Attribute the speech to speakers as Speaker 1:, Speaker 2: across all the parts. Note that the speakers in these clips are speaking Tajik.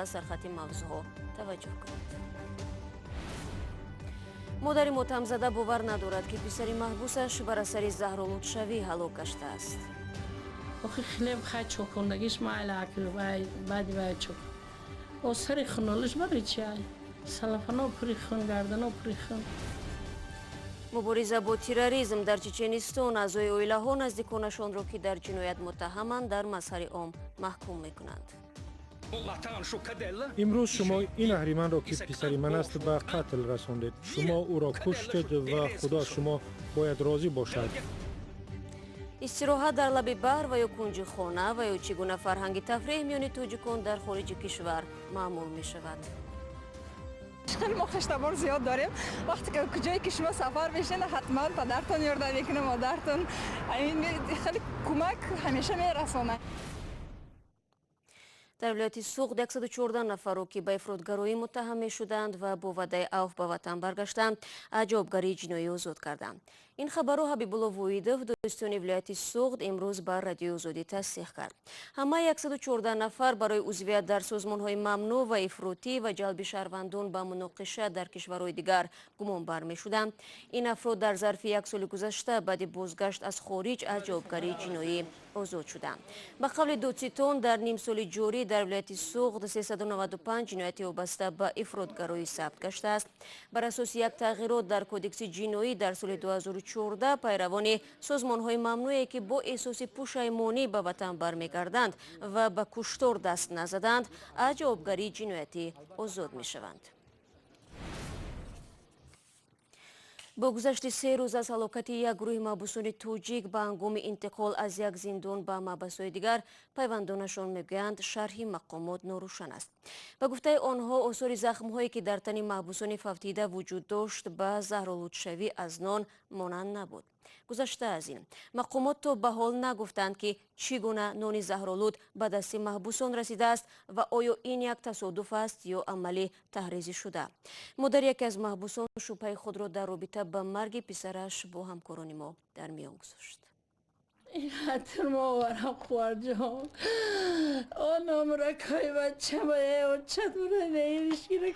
Speaker 1: Сархати мавзӯъҳо таваҷҷӯҳ кунед. Модари мотамзада бовар надорад, ки писари маҳбусаш бар асари заҳролудшавӣ ҳалок гаштааст.
Speaker 2: Охи хлеб хай чокондагиш майла, вай баъди вай чок. Осари хунолиш барои чи ай? Салафано пури хун, гардано пури хун.
Speaker 1: Мубориза бо терроризм дар Чеченистон: аъзои оилаҳо наздиконашонро, ки дар ҷиноят муттаҳаманд, дар мазҳари ом маҳкум мекунанд.
Speaker 3: Имрӯз шумо ин аҳриманро, ки писари ман аст, ба қатл расондед. Шумо ӯро куштед ва Худо аз шумо бояд розӣ бошад.
Speaker 1: Истироҳат дар лаби баҳр ва ё кунҷи хона, ва ё чӣ гуна фарҳанги тафреҳ миёни тоҷикон дар хориҷи кишвар маъмул мешавад?
Speaker 4: Хеле мо хештабор зиёд дорем. Вақте ки куҷое ки шумо сафар мешинед, ҳатман падартон ёрдам мекунад, модартон хеле кӯмак ҳамеша мерасонад.
Speaker 1: Дар вилояти Суғд 114 нафарро, ки ба ифротгароӣ муттаҳам мешуданд ва бо ваъдаи авф ба ватан баргаштанд, аз ҷавобгарии ҷиноӣ озод карданд. Ин хабарро Ҳабибулло Воҳидов, додситони вилояти Суғд, имрӯз ба Радиои Озодӣ тасдиқ кард. Ҳамаи 114 нафар барои узвият дар созмонҳои мамнӯъ ва ифротӣ ва ҷалби шаҳрвандон ба муноқиша дар кишварҳои дигар гумонбар мешуданд. Ин афрод дар зарфи як соли гузашта баъди бозгашт аз хориҷ аз ҷавобгарии ҷиноӣ озод шуданд. Ба қавли додситон, дар нимсоли ҷорӣ дар вилояти Суғд 395 ҷинояти вобаста ба ифротгароӣ сабт гаштааст. Бар асоси як тағйирот дар Кодекси ҷиноӣ дар соли 2014, пайравони созмонҳои мамнӯе, ки бо эҳсоси пушаймонӣ ба ватан бармегарданд ва ба куштор даст назаданд, аз ҷавобгарии ҷиноятӣ озод мешаванд. Бо гузашти 3 рӯз аз ҳалокати як гурӯҳи маҳбусони тоҷик ба ҳангоми интиқол аз як зиндон ба маҳбасҳои дигар, пайвандонашон мегӯянд, шарҳи мақомот норӯшан аст. Ба гуфтаи онҳо, осори захмҳое, ки дар тани маҳбусони фавтида вуҷуд дошт, ба заҳролудшавӣ аз нон монанд набуд. Гузашта аз ин, мақомот то ба ҳол нагуфтанд, ки чӣ гуна нони заҳролуд ба дасти маҳбусон расидааст ва оё ин як тасодуф аст ё амали таҳризӣ шуда. Модари яке аз маҳбусон шубҳаи худро дар робита ба марги писараш бо ҳамкорони мо дар миён гузошт.
Speaker 2: Ҳатир мо оварам, хуварҷон. О номракҳои бачама, очатмура неиришкира.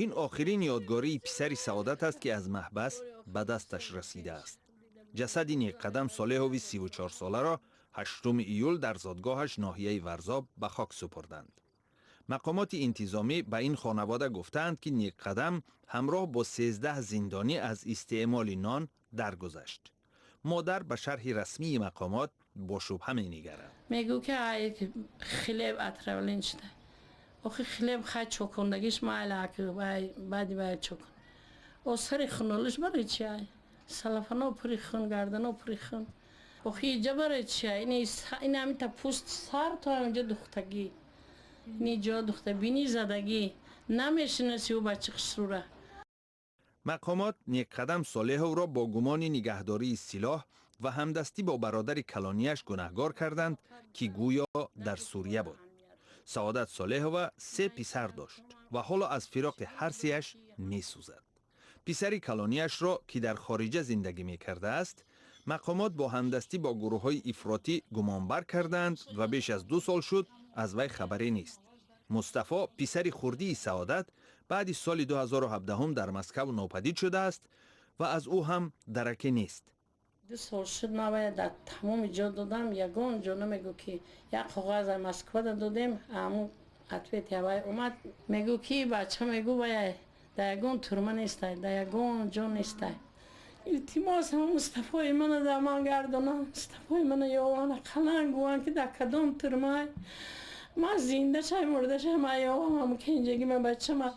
Speaker 5: Ин охирин ёдгории писари Саодат аст, ки аз маҳбас ба дасташ расидааст. Ҷасади Некқадам Солеҳови 34-соларо 8 июл дар зодгоҳаш, ноҳияи Варзоб, ба хок супурданд. Мақомоти интизомӣ ба ин хонавода гуфтаанд, ки Некқадам ҳамроҳ бо 13 зиндонӣ аз истеъмоли нон даргузашт. Модар ба шарҳи расмии мақомот бо шубҳа менигарад.
Speaker 2: Мегӯ, ки ай хлеб отравлен шуда. Охи хлеб хай чокондагиш майла, вай баъди вай чокон. Осари хунолиш барои чи ай? Салафано пури хун, гардано пури хун. Охи иҷа барои чи ай? Ин ҳамита пӯст сар то ҳаминҷа духтагӣ. Ини ҷо духта, бини задагӣ. Намешинаси ӯ бачи хушрура.
Speaker 5: Мақомот Некқадам Солеҳовро бо гумони нигаҳдории силоҳ ва ҳамдастӣ бо бародари калонияш гунаҳгор карданд, ки гӯё дар Сурия буд. Саодат Солеҳова се писар дошт ва ҳоло аз фироқи ҳар сеяш месӯзад. Писари калонияшро, ки дар хориҷа зиндагӣ мекардааст, мақомот бо ҳамдастӣ бо гурӯҳҳои ифротӣ гумонбар карданд ва беш аз 2 сол шуд, аз вай хабаре нест. Мустафо, писари хурдии Саодат, баъди соли 2017 дар Москав нопадид шудааст ва аз ӯ ҳам дараке нест.
Speaker 2: 2 сол шуд, ман вая дар тамоми ҷо додам, ягон ҷо намегӯ, ки як коғаз аз Москвада додем, ҳамун ответ вай омад, мегӯ, ки бача, мегӯ, вая дар ягон турма нестай, дар ягон ҷо нестай. Илтимос, ҳама Мустафои мана дар ман гардонам, Мустафои мана ёван, ақаллан гӯянд, ки дар кадом турмай. Ман зинда шай, мурда шай, ман ёвам ҳамун кенҷаги ма, бачама.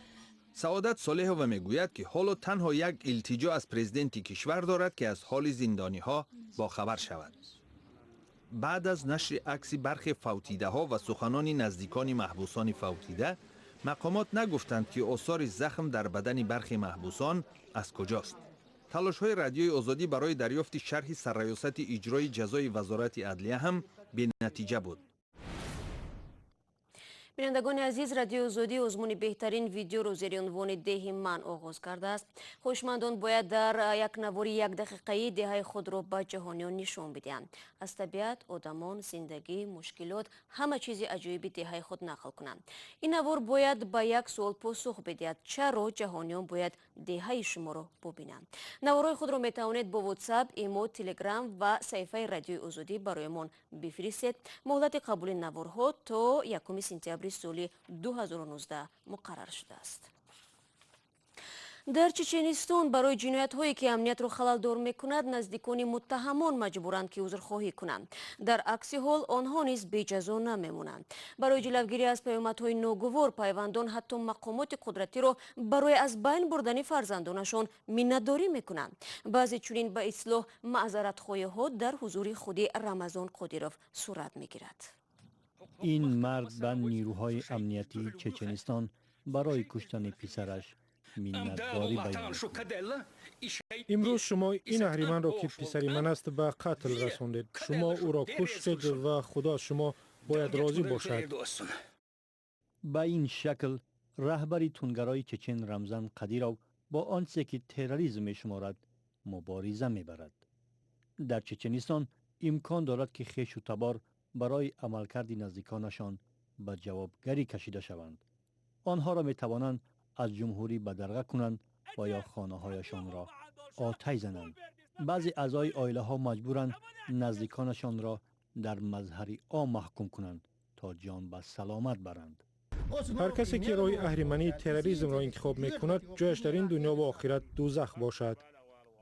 Speaker 5: Саодат Солеҳова мегӯяд, ки ҳоло танҳо як илтиҷо аз президенти кишвар дорад, ки аз ҳоли зиндониҳо бохабар шавад. Баъд аз нашри акси бархе фавтидаҳо ва суханони наздикони маҳбусони фавтида, мақомот нагуфтанд, ки осори захм дар бадани бархе маҳбусон аз куҷост. Талошҳои Радиои Озодӣ барои дарёфти шарҳи Сарраёсати иҷрои ҷазои Вазорати адлия ҳам бенатиҷа буд.
Speaker 1: Бинандагони азиз, Радиои Озодӣ озмуни беҳтарин видеоро зери унвони «Деҳи ман» оғоз кардааст. Хоҳишмандон бояд дар як навори якдақиқаӣ деҳаи худро ба ҷаҳониён нишон бидиҳанд. Аз табиат, одамон, зиндагӣ, мушкилот, ҳама чизи аҷоиби деҳаи худ нақл кунанд. Ин навор бояд ба як суол посух бидиҳад: чаро ҷаҳониён бояд деҳаи шуморо бубинанд? Наворҳои худро метавонед бо WhatsApp, Имо, Телеграм ва саҳифаи Радиои Озодӣ барои мон бифиристед. Муҳлати қабули наворҳо то 1 сентябри соли 2019 муқаррар шудааст. Дар Чеченистон барои ҷиноятҳое, ки амниятро халалдор мекунад, наздикони муттаҳамон маҷбуранд, ки узрхоҳӣ кунанд. Дар акси ҳол онҳо низ беҷазо намемонанд. Барои ҷилавгирӣ аз паёмадҳои ногувор пайвандон ҳатто мақомоти қудратиро барои аз байн бурдани фарзандонашон миннатдорӣ мекунанд. Баъзе чунин ба истилоҳ маъзаратхоҳиҳо дар ҳузури худи Рамазон Қодиров сурат мегирад.
Speaker 6: Ин мард ба нирӯҳои амниятии Чеченистон барои куштани писараш миннатдорӣ баён.
Speaker 3: Имрӯз шумо ин аҳриманро, ки писари ман аст, ба қатл расондед. Шумо ӯро куштед ва Худо аз шумо бояд розӣ бошад.
Speaker 6: Ба ин шакл раҳбари тунгарои чечен Рамзан Қадиров бо он чизе, ки терроризм мешуморад, мубориза мебарад. Дар Чеченистон имкон дорад, ки хешу табор барои амалкарди наздиконашон ба ҷавобгарӣ кашида шаванд. Онҳоро метавонанд аз ҷумҳурӣ бадарға кунанд ва ё хонаҳояшонро оташ зананд. Баъзе аъзои оилаҳо маҷбуранд наздиконашонро дар мазҳари ом маҳкум кунанд, то ҷон ба саломат баранд.
Speaker 3: Ҳар касе, ки роҳи аҳримании терроризмро интихоб мекунад, ҷояш дар ин дунё ва охират дӯзах бошад.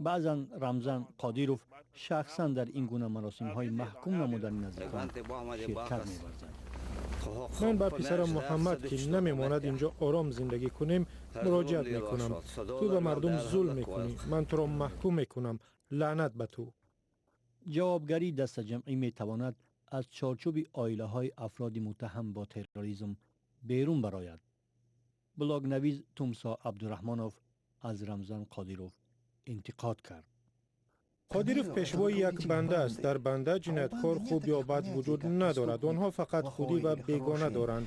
Speaker 6: Баъзан Рамзан Қодиров шахсан дар ин гуна маросимҳои маҳкум намудани наздикон ширкат меварзад.
Speaker 3: Ман ба писарам Муҳаммад, ки намемонад инҷо ором зиндагӣ кунем, муроҷиат мекунам: ту ба мардум зулм мекунӣ, ман туро маҳкум мекунам, лаънат ба ту.
Speaker 6: Ҷавобгарии дастаҷамъӣ метавонад аз чорчӯби оилаҳои афроди муттаҳам бо терроризм берун барояд. Блогнавиз Тумсо Абдураҳмонов аз Рамзан Қодиров интиқод кард.
Speaker 3: Қодиров пешвои як банда аст. Дар банда ҷинояткор хуб ё бад вуҷуд надорад, онҳо фақат худӣ ва бегона доранд.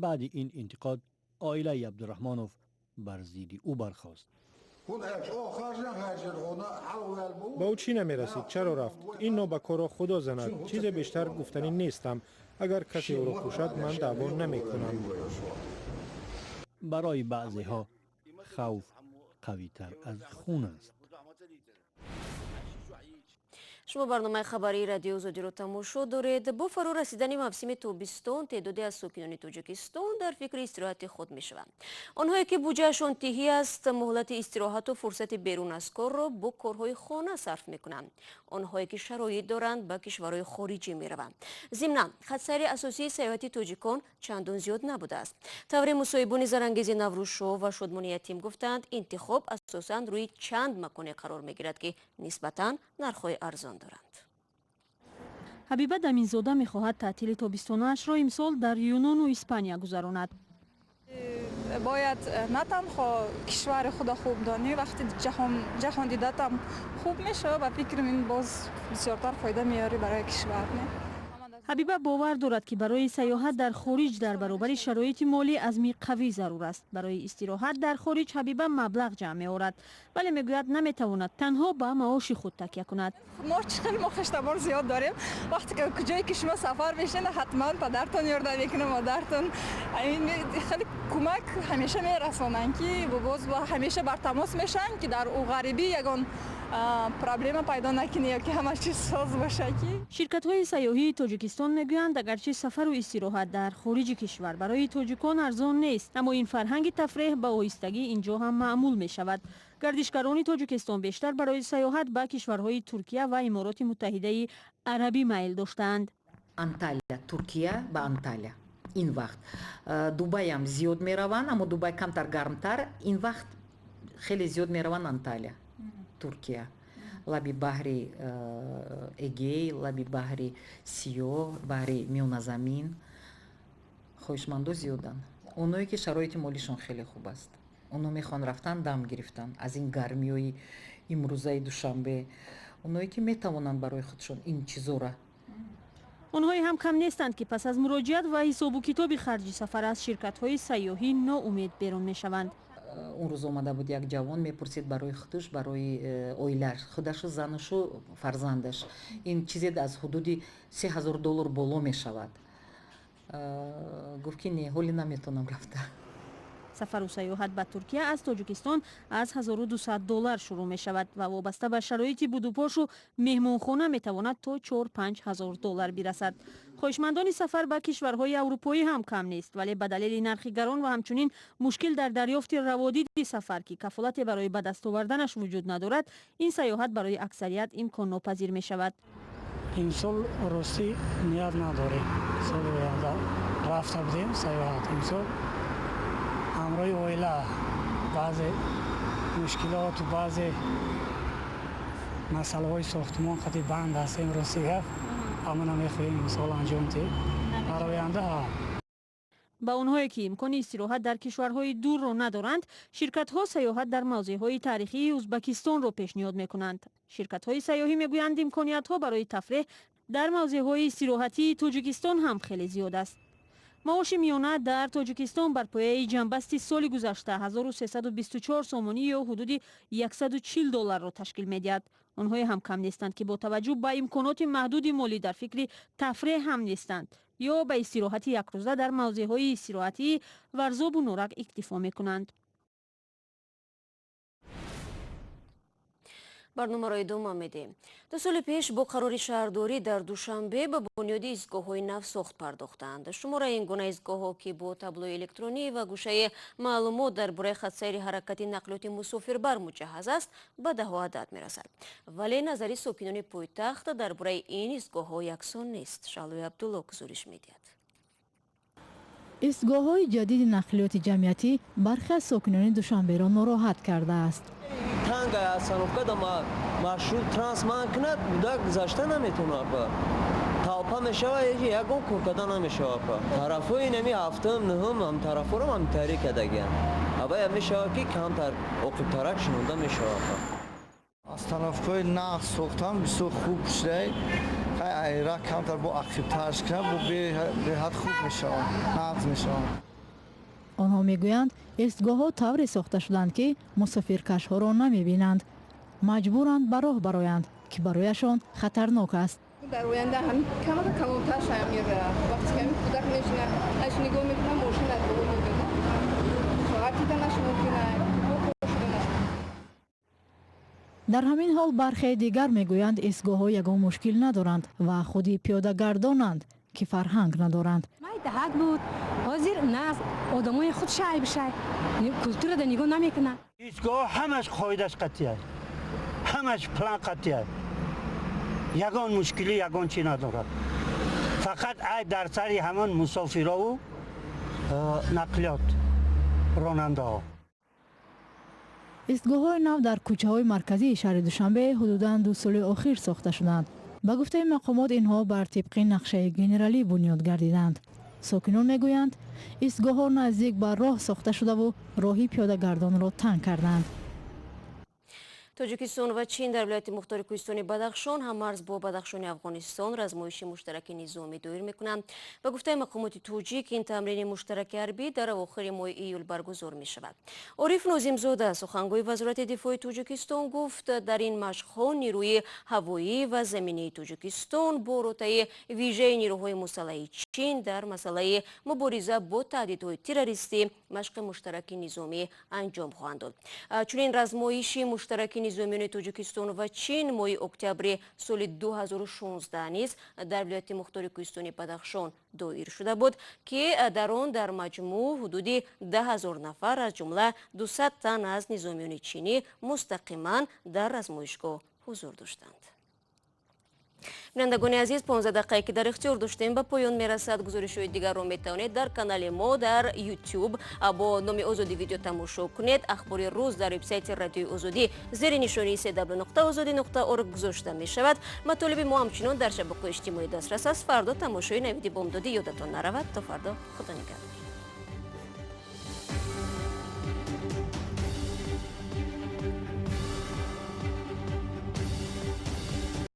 Speaker 6: Баъди ин интиқод оилаи Абдураҳмонов бар зидди ӯ бархост.
Speaker 3: Ба ӯ чӣ намерасид? Чаро рафт? Ин нобакорро Худо занад. Чизе бештар гуфтанӣ нестам. Агар касе ӯро кушад, ман даъво намекунам.
Speaker 6: Барои баъзеҳо хавф қавитар аз хун аст.
Speaker 1: Шумо барномаи хабарии Радиои Озодиро тамошо доред. Бо фаро расидани мавсими тобистон теъдоде аз сокинони Тоҷикистон дар фикри истироҳати худ мешаванд. Онҳое, ки буҷаашон тиҳӣ аст, муҳлати истироҳату фурсати берун аз корро бо корҳои хона сарф мекунанд. Онҳое, ки шароит доранд, ба кишварҳои хориҷӣ мераванд. Зимнан, хатсайри асосии сайёҳати тоҷикон чандон зиёд набудааст. Тавре мусоҳибони Зарангези Наврӯзшо ва Шодмони Ятим гуфтанд, интихоб асосан рӯи чанд маконе қарор мегирад, ки нисбатан нархҳои арзон доранд.
Speaker 7: Ҳабиба Даминзода мехоҳад таътили тобистонаашро имсол дар Юнону Испания гузаронад.
Speaker 4: Бояд на танҳо кишвари худо хуб донӣ, вақти ҷаҳон дидатам хуб мешавад, ба фикрам, ин боз бисёртар фоида меёрӣ барои кишвар, не?
Speaker 7: Ҳабиба бовар дорад, ки барои сайёҳат дар хориҷ дар баробари шароити молӣ азми қавӣ зарур аст. Барои истироҳат дар хориҷ Ҳабиба маблағ ҷамъ меорад, вале мегӯяд, наметавонад танҳо ба маоши худ такя кунад.
Speaker 4: Мо хеле мо хештабор зиёд дорем. Вақте ки куҷое ки шумо сафар мешинед, ҳатман падартон ёрдам мекунад, модартон. Хеле кӯмак ҳамеша мерасонанд, ки боз ҳамеша бар тамос мешаванд, ки дар ӯ ғарибӣ ягон проблема пайдо накунӣ ё ки ҳама чиз соз боша ки.
Speaker 7: Ширкатҳои сайёҳии Тоҷикистон мегӯянд, агарчи сафару истироҳат дар хориҷи кишвар барои тоҷикон арзон нест, аммо ин фарҳанги тафреҳ ба оҳистагӣ инҷо ҳам маъмул мешавад. Гардишгарони Тоҷикистон бештар барои сайёҳат ба кишварҳои Туркия ва Имороти Муттаҳидаи Арабӣ майл доштаанд.
Speaker 8: Анталия, Туркия, ба Анталия ин вақт, Дубайам зиёд мераванд, аммо Дубай камтар гармтар. Ин вақт хеле зиёд мераванд Анталия, Туркия, лаби баҳри Эгей, лаби баҳри Сиёҳ, баҳри Миёназамин. Хоҳишмандо зиёданд, оное ки шароити молишон хеле хуб аст. Оно мехоҳанд рафтан, дам гирифтан аз ин гармиҳои имрӯзаи Душанбе. Оное ки метавонанд барои худшон ин чизора.
Speaker 7: Онҳое ҳам кам нестанд, ки пас аз муроҷиат ва ҳисобу китоби харҷи сафар аз ширкатҳои сайёҳӣ ноумед берун мешаванд.
Speaker 8: Он рӯз омада буд як ҷавон, мепурсид барои худаш, барои оилааш, худашу, занашу, фарзандаш. Ин чизе аз ҳудуди 3000 доллар боло мешавад. Гуфт, ки не, ҳоле наметавонам рафта.
Speaker 7: Сафару сайёҳат ба Туркия аз Тоҷикистон аз 1200 доллар шурӯъ мешавад ва вобаста ба шароити будупошу меҳмонхона метавонад то 4-5 ҳазор доллар бирасад. Хоҳишмандони сафар ба кишварҳои аврупоӣ ҳам кам нест, вале ба далели нархи гарон ва ҳамчунин мушкил дар дарёфти раводиди сафар, ки кафолате барои ба даст оварданаш вуҷуд надорад, ин сайёҳат барои аксарият имконнопазир мешавад.
Speaker 9: Имсол ростӣ ният надорем. Соли оянда рафта будем сайёҳат. Имсол ҳамроҳи оила баъзе мушкилоту баъзе масъалаҳои сохтумон қати банд ҳастем, рости гап, ҳамона мехоҳем имсол анҷом диҳем. Дар оянда.
Speaker 7: Ба онҳое, ки имкони истироҳат дар кишварҳои дурро надоранд, ширкатҳо сайёҳат дар мавзеъҳои таърихии Узбакистонро пешниҳод мекунанд. Ширкатҳои сайёҳӣ мегӯянд, имкониятҳо барои тафреҳ дар мавзеъҳои истироҳатии Тоҷикистон ҳам хеле зиёд аст. Маоши миёна дар Тоҷикистон бар пояи ҷамъбасти соли гузашта 1324 сомонӣ ё ҳудуди 140 долларро ташкил медиҳад. Онҳое ҳам кам нестанд, ки бо таваҷҷӯҳ ба имконоти маҳдуди молӣ дар фикри тафреҳ ҳам нестанд ё ба истироҳати якрӯза дар мавзеъҳои истироҳатии Варзобу Норак иктифо мекунанд.
Speaker 1: Барномаро идома медиҳем. 2 соли пеш бо қарори шаҳрдорӣ дар Душанбе ба бунёди истгоҳҳои нав сохт пардохтанд. Шумораи ин гуна истгоҳҳо, ки бо таблои электронӣ ва гӯшаи маълумот дар бораи хатсайри ҳаракати нақлиёти мусофирбар муҷаҳҳаз аст, ба даҳҳо адад мерасад. Вале назари сокинони пойтахт дар бораи ин истгоҳҳо яксон нест. Шаҳлои Абдулло гузориш медиҳад.
Speaker 10: Истгоҳҳои ҷадиди нақлиёти ҷамъиятӣ бархе аз сокинони Душанберо нороҳат кардааст.
Speaker 11: Танга остановка да маршрут транс ман кунад, буда гузашта наметавонад, ба толпа мешава, ягон кор карда намешава. Па тарафҳои нами ҳафтум, нуҳум ҳам тарафҳоро ҳам таҳрик кардагиям, авая мешава, ки камтар оқибтарак шинонда мешава.
Speaker 12: Остановкаҳои нағз сохтан бисёр хуб шудай. Айра камтар бо ақибтарш кунад, бо беҳад хуб мешавад, нағз мешавад.
Speaker 10: Онҳо мегӯянд, истгоҳҳо тавре сохта шуданд, ки мусофиркашҳоро намебинанд, маҷбуранд ба роҳ бароянд, ки барояшон хатарнок аст.
Speaker 4: Дар оянда ҳамин камака калонтар шавам мера, вақте ки ҳамин кӯдак мешина, аш нигоҳ мекунам, мошин аз боло мебинад, ғалтиданаш мумкин.
Speaker 10: Дар ҳамин ҳол бархе дигар мегӯянд, истгоҳҳо ягон мушкил надоранд ва худи пиёдагардонанд, ки фарҳанг надоранд.
Speaker 13: Майдаҳак буд, ҳозир на, одамои худ шай бишай, культурада нигоҳ намекунанд.
Speaker 14: Истгоҳ ҳамаш қоидаш қатъия, ҳамаш план қатъия, ягон мушкилӣ, ягон чӣ надорад. Фақат айб дар сари ҳамон мусофирову нақлиёт ронандаҳо.
Speaker 10: Истгоҳҳои нав дар кӯчаҳои марказии шаҳри Душанбе ҳудудан 2 соли охир сохта шуданд. Ба гуфтаи мақомот, инҳо бар тибқи нақшаи генералӣ бунёд гардиданд. Сокинон мегӯянд, истгоҳҳо наздик ба роҳ сохта шудаву роҳи пиёдагардонро танг карданд.
Speaker 1: Тоҷикистон ва Чин дар вилояти мухтори кӯҳистони Бадахшон, ҳаммарз бо Бадахшони Афғонистон, размоиши муштараки низомӣ доир мекунанд. Ба гуфтаи мақомоти тоҷик, ин тамрини муштараки ҳарбӣ дар авохири моҳи июл баргузор мешавад. Ориф Нозимзода, сухангӯи Вазорати дифои Тоҷикистон, гуфт, дар ин машқҳо нерӯи ҳавоӣ ва заминии Тоҷикистон бо ротаи вижаи нерӯҳои мусаллаҳи Чин дар масъалаи мубориза бо таҳдидҳои террористӣ машқи муштараки низомӣ анҷом хоҳанд дод. Чунин размоиши муштараки низомиёни Тоҷикистон ва Чин моҳи октябри соли 2016 низ дар вилояти мухтори кӯҳистони Бадахшон доир шуда буд, ки дар он дар маҷмӯъ ҳудуди 10 000 нафар, аз ҷумла 200 тан аз низомиёни чинӣ, мустақиман дар размоишгоҳ ҳузур доштанд. Бинандагони азиз, 15 дақиқае, ки дар ихтиёр доштем, ба поён мерасад. Гузоришҳои дигарро метавонед дар канали мо дар Ютуб бо номи Озодӣ Видео тамошо кунед. Ахбори рӯз дар вебсайти Радиои Озодӣ зери нишонии cw.ozodi.org гузошта мешавад. Матолиби мо ҳамчунон дар шабакаҳои иҷтимоӣ дастрас аст. Фардо тамошои Навиди бомдодӣ ёдатон наравад. То фардо, худо нигаҳдор.